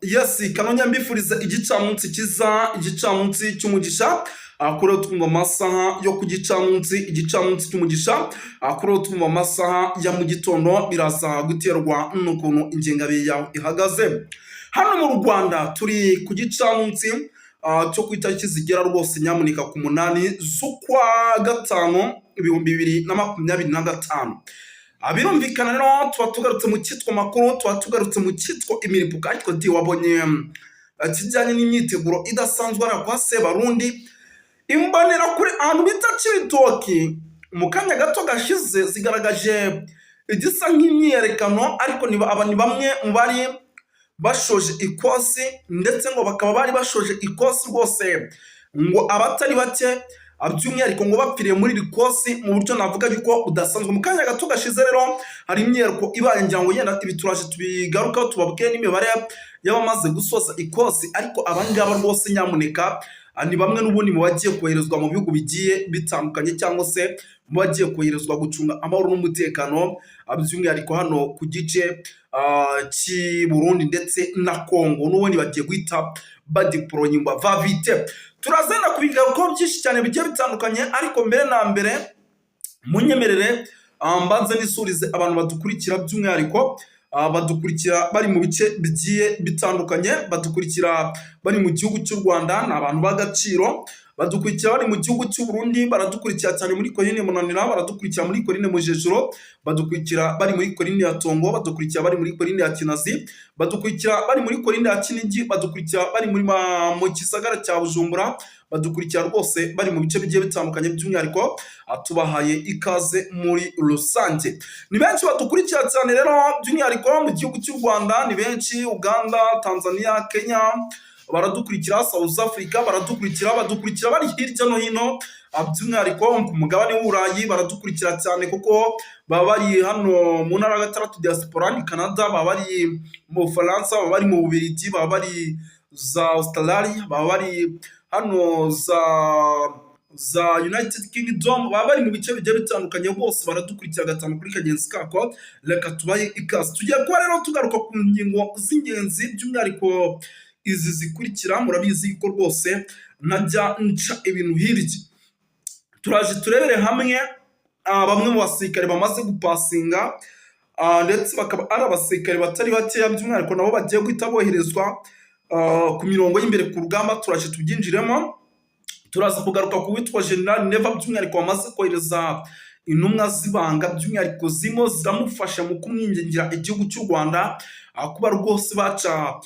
Yes, kanonya mbifuriza igicamunsi kiza, igicamunsi cy'umugisha. Kuri twumva amasaha yo ku gicamunsi, igicamunsi cy'umugisha. Kuri twumva amasaha ya mu gitondo, biraza guterwa n'ukuntu ingengabihe yawe ihagaze. Hano mu Rwanda turi ku gicamunsi cyo ku itariki zigera rwose nyamuneka ku 8 z'ukwa gatanu 2025. Birumvikana rero tuba tugarutse mu cyitwa makuru, tuba tugarutse mu cyitwa imiripuko, ariko di wabonye kijyanye n'imyiteguro idasanzwe hariya kwa Sebarundi. Imbonerakure ahantu bita Cibitoki mu kanya gato gashize zigaragaje igisa nk'imyiyerekano, ariko aba ni bamwe mu bari bashoje ikosi, ndetse ngo bakaba bari bashoje ikosi rwose ngo abatari bake, by'umwihariko ngo bapfiriye muri iri kosi mu buryo navuga yuko budasanzwe. Mu kanya gato gashize rero hari imyiyereko ibaye, ngira ngo yenda ibi turaje tubigarukaho, tubabwire n'imibare y'abamaze gusoza ikosi. Ariko abangaba rwose nyamuneka ni bamwe n'ubundi mu bagiye koherezwa mu bihugu bigiye bitandukanye, cyangwa se mu bagiye koherezwa gucunga amahoro n'umutekano, by'umwihariko hano ku gice cy'i Burundi ndetse na Congo. N'ubundi bagiye guhita badeployingwa vavite. Turazenda kubigarukaho byinshi cyane bigiye bitandukanye, ariko mbere na mbere munyemerere mbanze nisurize abantu badukurikira, by'umwihariko badukurikira bari mu bice bigiye bitandukanye. Badukurikira bari mu gihugu cy'u Rwanda, ni abantu b'agaciro. Badukurikira bari mu gihugu cy'u Burundi, baradukurikira cyane muri Colline Munanira, baradukurikira muri Colline Mujejuro, badukurikira bari muri Colline ya Tongo, badukurikira bari muri Colline ya Kinazi, badukurikira bari muri Colline ya Kinigi, badukurikira bari muri mu gisagara cya Bujumbura, badukurikira rwose bari mu bice bigiye bitandukanye. By'umwihariko tubahaye ikaze muri rusange. Ni benshi badukurikira cyane rero, by'umwihariko mu gihugu cy'u Rwanda ni benshi, Uganda, Tanzania, Kenya baradukurikira, South Africa baradukurikira, badukurikira bari hirya no hino, by'umwihariko ku mugabane w'Uburayi baradukurikira cyane kuko baba bari hano mu ntara ya gatandatu diaspora ni Canada, baba bari mu Bufaransa, baba bari mu Bubiligi, baba bari za Australia, baba bari hano za United Kingdom, baba bari mu bice bigiye bitandukanye, bose baradukurikira gatanu kuri kagenzi kako. Reka tubahe ikaze. Tugiye kuba rero tugaruka ku ngingo z'ingenzi, by'umwihariko izi zikurikira. Murabizi yuko rwose ntajya nca ibintu hirya. Turaje turebere hamwe bamwe mu basirikare bamaze gupasinga, ndetse bakaba ari abasirikare batari bakeya, by'umwihariko nabo bagiye guhita boherezwa ku mirongo y'imbere ku rugamba. Turaje tubyinjiremo. Turaza kugaruka ku witwa General Neva, by'umwihariko wamaze kohereza intumwa z'ibanga, by'umwihariko zimo ziramufasha mu kumwingingira igihugu cy'u Rwanda kuba rwose baca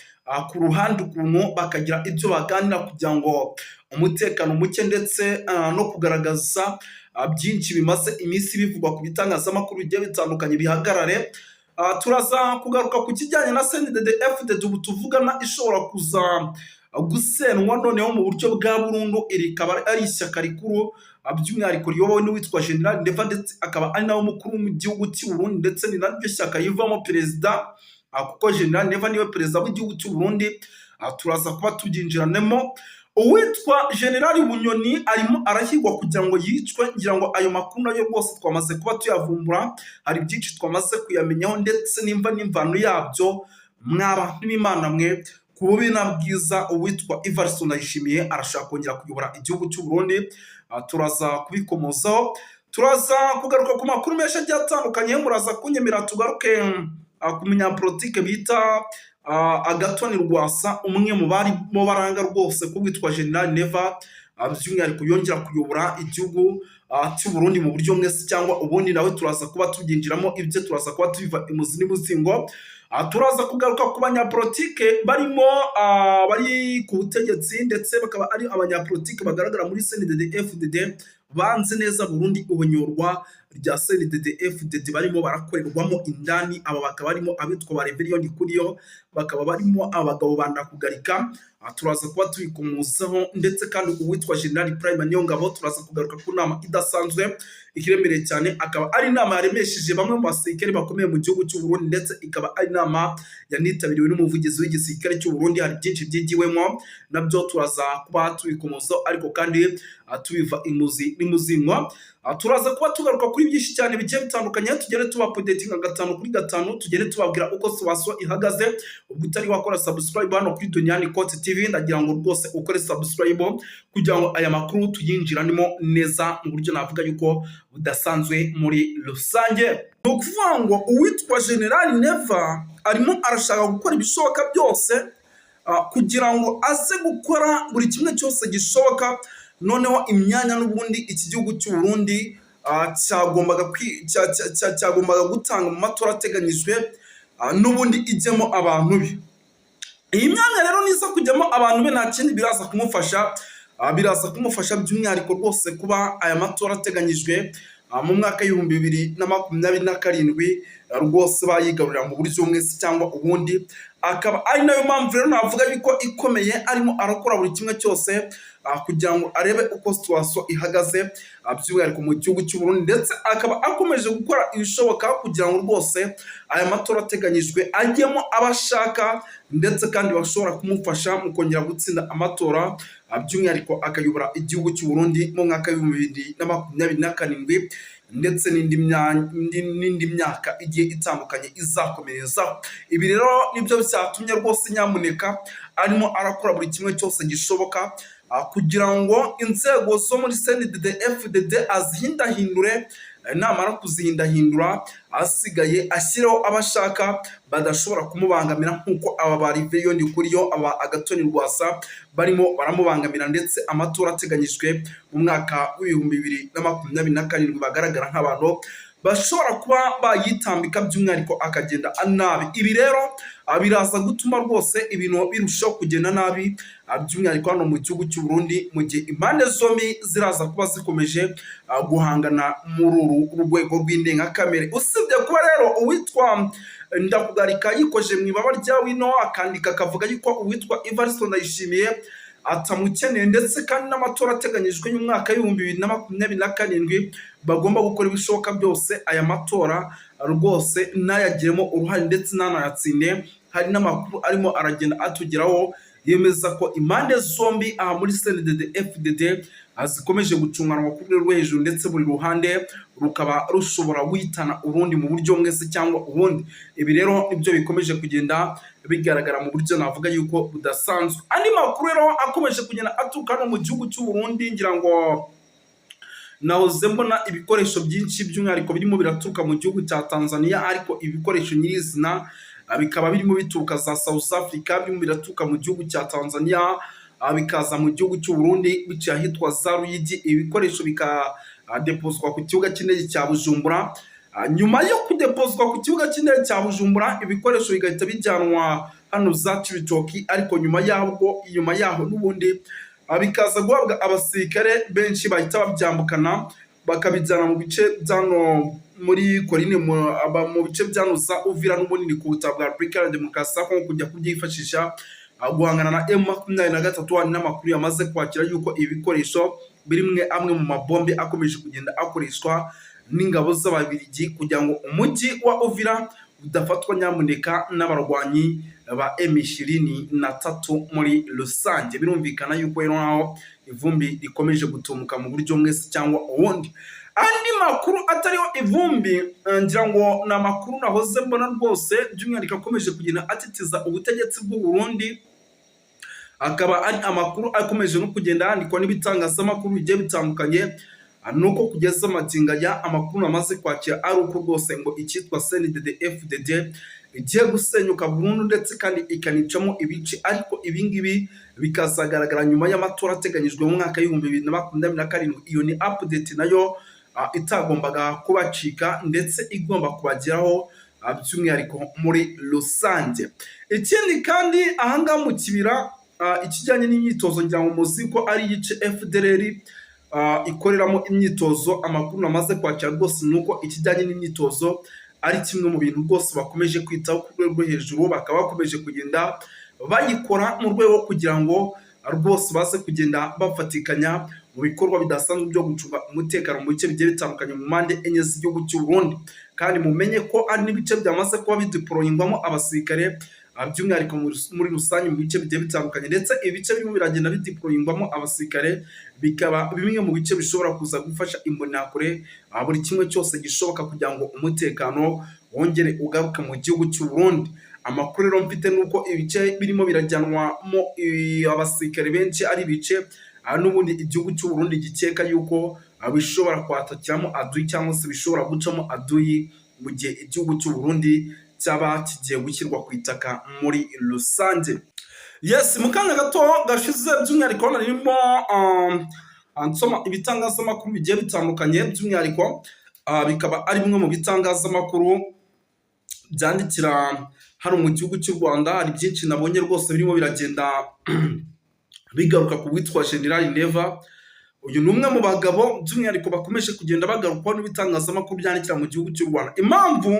ku ruhande ukuntu bakagira ibyo baganira kugira ngo umutekano muke ndetse no kugaragaza byinshi bimaze iminsi bivugwa ku bitangazamakuru bigiye bitandukanye bihagarare. Turaza kugaruka ku kijyanye na CNDD FDD ubu tuvugana ishobora kuza gusenwa noneho mu buryo bwa burundu. Iri rikaba ari ishyaka rikuru, by'umwihariko riyobowe n'uwitwa General Neva, ndetse akaba ari nawe mukuru w'igihugu cy'u Burundi, ndetse ni naryo shyaka rivamo perezida, kuko General Neva niwe perezida w'igihugu cy'u Burundi. Turaza kuba tubyinjiranemo. Uwitwa General Bunyoni arimo arahigwa kugira ngo yicwe. Ngira ngo ayo makuru nayo rwose twamaze kuba tuyavumbura, hari byinshi twamaze kuyamenyaho ndetse n'imva n'imvano yabyo. Mwaba n'Imana mwe, ku bubi na bwiza, uwitwa Evariste Ndayishimiye arashaka kongera kuyobora igihugu cy'u Burundi. Turaza kubikomozaho. Turaza kugaruka ku makuru menshi agiye atandukanye. Muraza kunyemera tugaruke ku munyapolitike bita Agathon Rwasa, umwe mu barimo baranga rwose ko witwa General Neva by'umwihariko yongera kuyobora igihugu cy'u Burundi mu buryo mwese cyangwa ubundi. Nawe turaza kuba tubyinjiramo, ibyo turaza kuba tubiva imuzi n'umuzingo. Turaza kugaruka ku banyapolitike barimo bari ku butegetsi, ndetse bakaba ari abanyapolitike bagaragara muri CNDD FDD banze neza Burundi ihonyorwa rya CNDD FDD barimo barakorerwamo indani. Aba bakaba barimo abitwa ba Reverien Ndikuriyo, bakaba barimo abagabo ba Ndakugarika. Turaza kuba tubikomozaho, ndetse kandi uwitwa General Prime Niyongabo. Turaza kugaruka ku nama idasanzwe ikiremereye cyane, akaba ari inama yaremesheje bamwe mu basirikare bakomeye mu gihugu cy'u Burundi, ndetse ikaba ari inama yanitabiriwe n'umuvugizi w'igisirikare cy'u Burundi. Hari byinshi byigiwemo, nabyo turaza kuba tubikomozaho. Ariko kandi tubiva imuzi n'imuzingo. Turaza kuba tugaruka kuri byinshi cyane bigiye bitandukanye, tugende tuba updatinga gatanu kuri gatanu, tugende tubabwira uko situation ihagaze. Ubwo utari wakora subscribe hano kuri Duniani Kote TV, ndagira ngo rwose ukore subscribe kugira ngo aya makuru tuyinjiranemo neza mu buryo navuga yuko budasanzwe muri rusange. Ni ukuvuga ngo uwitwa General Neva arimo arashaka gukora ibishoboka byose kugira ngo aze gukora buri kimwe cyose gishoboka, noneho imyanya n'ubundi iki gihugu cy'u Burundi cyagombaga gutanga mu matora ateganyijwe, n'ubundi ijyemo abantu be. Iyi myanya rero niza kujyamo abantu be, nta kindi biraza kumufasha, biraza kumufasha by'umwihariko rwose kuba aya matora ateganyijwe mu mwaka w'2027 rwose bayigarurira mu buryo bumwe se cyangwa ubundi. Akaba ari nayo mpamvu rero navuga yuko ikomeye arimo arakora buri kimwe cyose kugira ngo arebe uko situation ihagaze, by'umwihariko mu gihugu cy'u Burundi, ndetse akaba akomeje gukora ibishoboka kugira ngo rwose aya matora ateganyijwe ajyemo abashaka, ndetse kandi bashobora kumufasha mu kongera gutsinda amatora, by'umwihariko akayobora igihugu cy'u Burundi mu mwaka w'2027 ndetse n'indi myaka igiye itandukanye izakomerezaho. Ibi rero nibyo byatumye rwose nyamuneka arimo arakora buri kimwe cyose gishoboka kugira ngo inzego zo muri CNDD FDD azihindahindure, namara kuzihindahindura asigaye ashyireho abashaka badashobora kumubangamira, nk'uko aba ba Riveyo Ndikuriyo, aba Agathon Rwasa barimo baramubangamira, ndetse amatora ateganyijwe mu mwaka w'2027 bagaragara nk'abantu bashobora kuba bayitambika, by'umwihariko akagenda nabi. Ibi rero biraza gutuma rwose ibintu birushaho kugenda nabi, by'umwihariko hano mu gihugu cy'u Burundi, mu gihe impande zombi ziraza kuba zikomeje guhangana muri uru rwego rw'indengakamere. Usibye kuba rero uwitwa Ndakugarika yikoje mu ibaba rya wino, akandika akavuga yuko uwitwa Evariste Ndayishimiye atamukeneye, ndetse kandi n'amatora ateganyijwe y'umwaka w'2027 bagomba gukora ibishoboka byose aya matora rwose ntayagiremo uruhare ndetse ntanayatsinde. Hari n'amakuru arimo aragenda atugeraho yemeza ko impande zombi aha muri CNDD FDD zikomeje gucunganwa ku rwego rwo hejuru, ndetse buri ruhande rukaba rushobora guhitana urundi mu buryo bumwe se cyangwa ubundi. Ibi rero nibyo bikomeje kugenda bigaragara mu buryo navuga yuko budasanzwe. Andi makuru rero akomeje kugenda aturuka hano mu gihugu cy'u Burundi, ngira ngo nahoze mbona ibikoresho byinshi by'umwihariko birimo biraturuka mu gihugu cya Tanzania, ariko ibikoresho nyirizina bikaba birimo bituruka za South Africa, birimo biraturuka mu gihugu cya Tanzania, bikaza mu gihugu cy'u Burundi biciye ahitwa za Ruyigi, ibikoresho bikadepozwa ku kibuga cy'indege cya Bujumbura. Nyuma yo kudepozwa ku kibuga cy'indege cya Bujumbura, ibikoresho bigahita bijyanwa hano za Cibitoki, ariko nyuma yabwo, nyuma yaho n'ubundi bikaza guhabwa abasirikare benshi bahita babyambukana bakabijyana mu bice byano muri korine, mu bice byano za Uvira n'ubunini ku butaka bwa Repubulika Iharanira Demokarasi ya Kongo kujya kubyifashisha guhangana na M23. Hari n'amakuru yamaze kwakira yuko ibi bikoresho birimwe amwe mu mabombe akomeje kugenda akoreshwa n'ingabo z'Ababiligi kugira ngo umujyi wa Uvira udafatwa nyamuneka n'abarwanyi ba M23 muri rusange. Birumvikana yuko rero naho ivumbi rikomeje gutumuka mu buryo bumwe se cyangwa ubundi. Andi makuru atariho ivumbi, ngira ngo ni amakuru nahoze mbona rwose by'umwihariko akomeje kugenda atitiza ubutegetsi bw'u Burundi, akaba ari amakuru akomeje no kugenda yandikwa n'ibitangazamakuru bigiye bitandukanye, nuko kugeza magingo aya amakuru amaze kwakira ari uko rwose ngo icyitwa CNDD FDD igiye gusenyuka burundu, ndetse kandi ikanicamo ibice, ariko ibi ngibi bikazagaragara nyuma y'amatora ateganyijwe mu mwaka w'2027. Iyo ni update nayo itagombaga kubacika ndetse igomba kubageraho by'umwihariko muri rusange. Ikindi kandi, ahangaha mu Kibira, ikijyanye n'imyitozo, ngira ngo muzi ko ari igice FDLR ikoreramo imyitozo. Amakuru namaze kwakira rwose ni uko ikijyanye n'imyitozo ari kimwe mu bintu rwose bakomeje kwitaho ku rwego rwo hejuru, bakaba bakomeje kugenda bayikora mu rwego rwo kugira ngo rwose baze kugenda bafatikanya mu bikorwa bidasanzwe byo gucunga umutekano mu bice bigiye bitandukanye mu mpande enye z'igihugu cy'u Burundi. Kandi mumenye ko ari n'ibice byamaze kuba bideployingwamo abasirikare. by'umwihariko muri rusange mu bice bigiye bitandukanye, ndetse ibice birimo biragenda bideployingwamo abasirikare bikaba bimwe mu bice bishobora kuza gufasha Imbonerakure buri kimwe cyose gishoboka kugira ngo umutekano wongere ugaruke mu gihugu cy'u Burundi. Amakuru rero mfite ni uko ibice birimo birajyanwamo abasirikare benshi ari ibice n'ubundi igihugu cy'u Burundi gikeka yuko bishobora kwatakiramo adui cyangwa se bishobora gucamo adui mu gihe igihugu cy'u Burundi cyaba kigiye gushyirwa ku itaka muri rusange. Yes, mu kanya gato gashize, by'umwihariko narimo nsoma ibitangazamakuru bigiye bitandukanye, by'umwihariko bikaba ari bimwe mu bitangazamakuru byandikira hano mu gihugu cy'u Rwanda. Hari byinshi nabonye rwose birimo biragenda bigaruka ku witwa General Neva. Uyu ni umwe mu bagabo by'umwihariko bakomeje kugenda bagarukwaho n'ibitangazamakuru byandikira mu gihugu cy'u Rwanda. Impamvu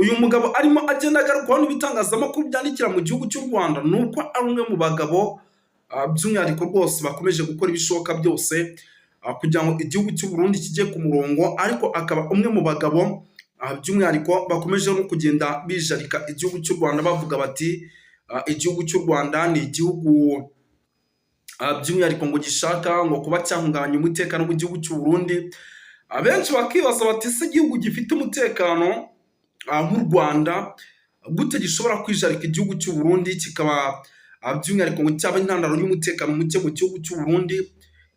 uyu mugabo arimo agenda agarukwaho n'ibitangazamakuru byandikira mu gihugu cy'u Rwanda ni uko ari umwe mu bagabo by'umwihariko rwose bakomeje gukora ibishoboka byose kugira ngo igihugu cy'u Burundi kijye ku murongo, ariko akaba umwe mu bagabo by'umwihariko bakomeje no kugenda bijarika igihugu cy'u Rwanda, bavuga bati igihugu cy'u Rwanda ni igihugu by'umwihariko ngo gishaka ngo kuba cyahungabanya umutekano w'igihugu cy'u Burundi. Abenshi bakibaza bati: "Ese igihugu gifite umutekano nk'u Rwanda gute gishobora kwijarika igihugu cy'u Burundi, kikaba by'umwihariko ngo cyaba intandaro y'umutekano muke mu gihugu cy'u Burundi?"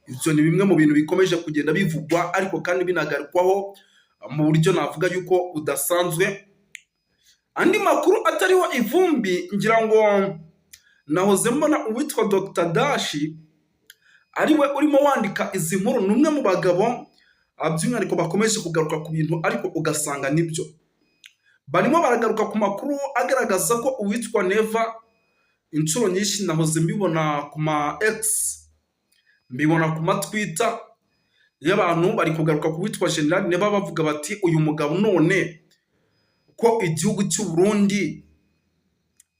Ibyo ni bimwe mu bintu bikomeje kugenda bivugwa, ariko kandi binagarukwaho mu buryo navuga yuko budasanzwe. Andi makuru atariho ivumbi, ngira ngo nahoze mbona uwitwa Dr Dashi ariwe urimo wandika izi nkuru. Ni umwe mu bagabo by'umwihariko bakomeje kugaruka ku bintu, ariko ugasanga nibyo barimo baragaruka ku makuru agaragaza ko uwitwa Neva, inshuro nyinshi nahoze mbibona ku ma X, mbibona ku ma Twitter y'abantu, bari kugaruka ku witwa General Neva, bavuga bati: "Uyu mugabo, none ko igihugu cy'u Burundi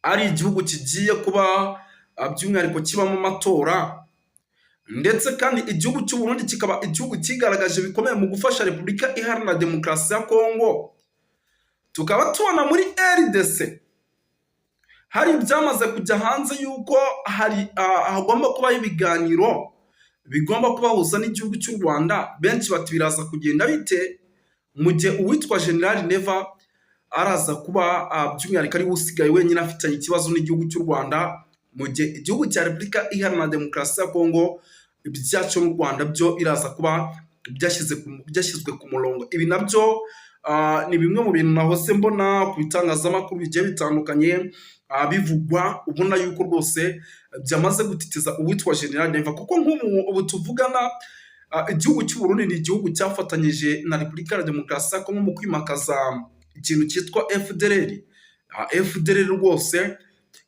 ari igihugu kigiye kuba by'umwihariko kibamo amatora, ndetse kandi igihugu cy'u Burundi kikaba igihugu kigaragaje bikomeye mu gufasha Repubulika Iharanira Demokarasi ya Kongo, tukaba tubona muri RDC hari ibyamaze kujya hanze yuko hari hagomba kubaho ibiganiro bigomba kubahuza n'igihugu cy'u Rwanda," benshi bati: "Biraza kugenda bite mu gihe uwitwa General Neva araza kuba by'umwihariko ariwe usigaye wenyine afitanye ikibazo n'igihugu cy'u Rwanda, mu gihe igihugu cya Repubulika Iharanira Demokarasi ya Kongo ibyacu n'u Rwanda byo biraza kuba byashyizwe ku murongo?" Ibi nabyo ni bimwe mu bintu nahoze mbona ku bitangazamakuru bigiye bitandukanye bivugwa, ubona yuko rwose byamaze gutitiza uwitwa General Neva, kuko nk'ubu ubu tuvugana igihugu cy'u Burundi ni igihugu cyafatanyije na Repubulika ya Demokarasi ya Kongo mu kwimakaza ikintu cyitwa FDLR. FDLR rwose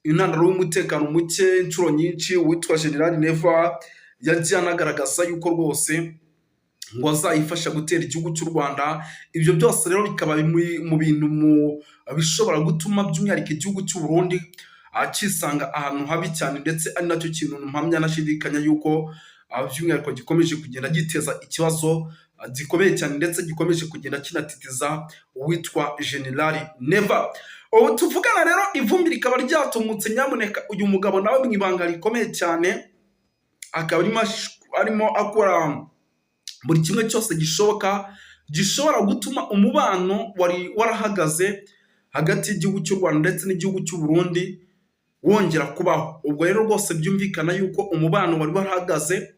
intandaro y'umutekano muke. Inshuro nyinshi uwitwa General Neva yagiye anagaragaza yuko rwose ngo azayifasha gutera igihugu cy'u Rwanda. Ibyo byose rero bikaba mu bintu bishobora gutuma by'umwihariko igihugu cy'u Burundi cyisanga ahantu habi cyane, ndetse ari nacyo kintu mpamya nashidikanya yuko by'umwihariko gikomeje kugenda giteza ikibazo gikomeye cyane, ndetse gikomeje kugenda kinatitiza uwitwa General Neva. Ubu tuvugana rero ivumbi rikaba ryatumutse. Nyamuneka, uyu mugabo nawe mu ibanga rikomeye cyane akaba arimo akora buri kimwe cyose gishoboka gishobora gutuma umubano wari warahagaze hagati y'igihugu cy'u Rwanda ndetse n'igihugu cy'u Burundi wongera kubaho. Ubwo rero rwose byumvikana yuko umubano wari warahagaze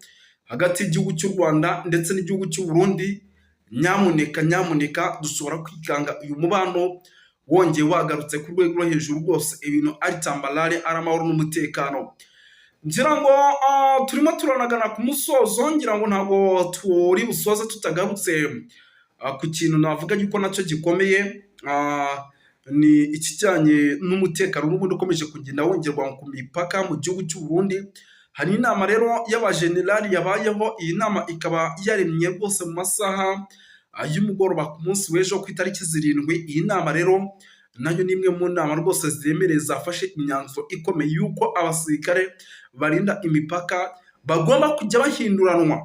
hagati y'igihugu cy'u Rwanda ndetse n'igihugu cy'u Burundi, nyamuneka nyamuneka, dushobora kwikanga uyu mubano wongeye wagarutse ku rwego rwo hejuru, rwose ibintu ari tambalare, ari amahoro n'umutekano. Ngira ngo turimo turanagana ku musozo. Ngira ngo ntabwo turi busoze tutagarutse ku kintu navuga yuko nacyo gikomeye, ni ikijyanye n'umutekano n'ubundi ukomeje kugenda wongerwa ku mipaka mu gihugu cy'u Burundi. Hari inama rero y'abajenerali yabayeho. Iyi nama ikaba yaremye rwose mu masaha y'umugoroba ku munsi w'ejo ku itariki 7. Iyi nama rero nayo ni imwe mu nama rwose ziremereye zafashe imyanzuro ikomeye y'uko abasirikare barinda imipaka bagomba kujya bahinduranwa.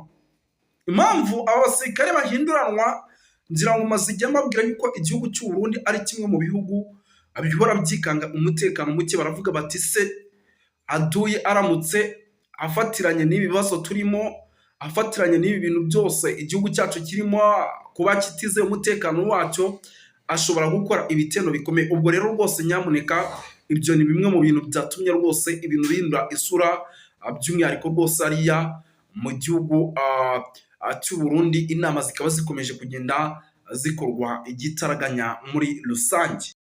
Impamvu aba basirikare bahinduranwa, ngira ngo maze igihe mbabwira yuko igihugu cy'u Burundi ari kimwe mu bihugu bihora byikanga umutekano muke. Baravuga bati: "Se aduye aramutse afatiranye n'ibi bibazo turimo, afatiranye n'ibi bintu byose igihugu cyacu kirimo, kuba kitizeye umutekano wacyo, ashobora gukora ibitendo bikomeye." Ubwo rero rwose nyamuneka, ibyo ni bimwe mu bintu byatumye rwose ibintu bihindura isura, by'umwihariko rwose hariya mu gihugu cy'u Burundi, inama zikaba zikomeje kugenda zikorwa igitaraganya muri rusange.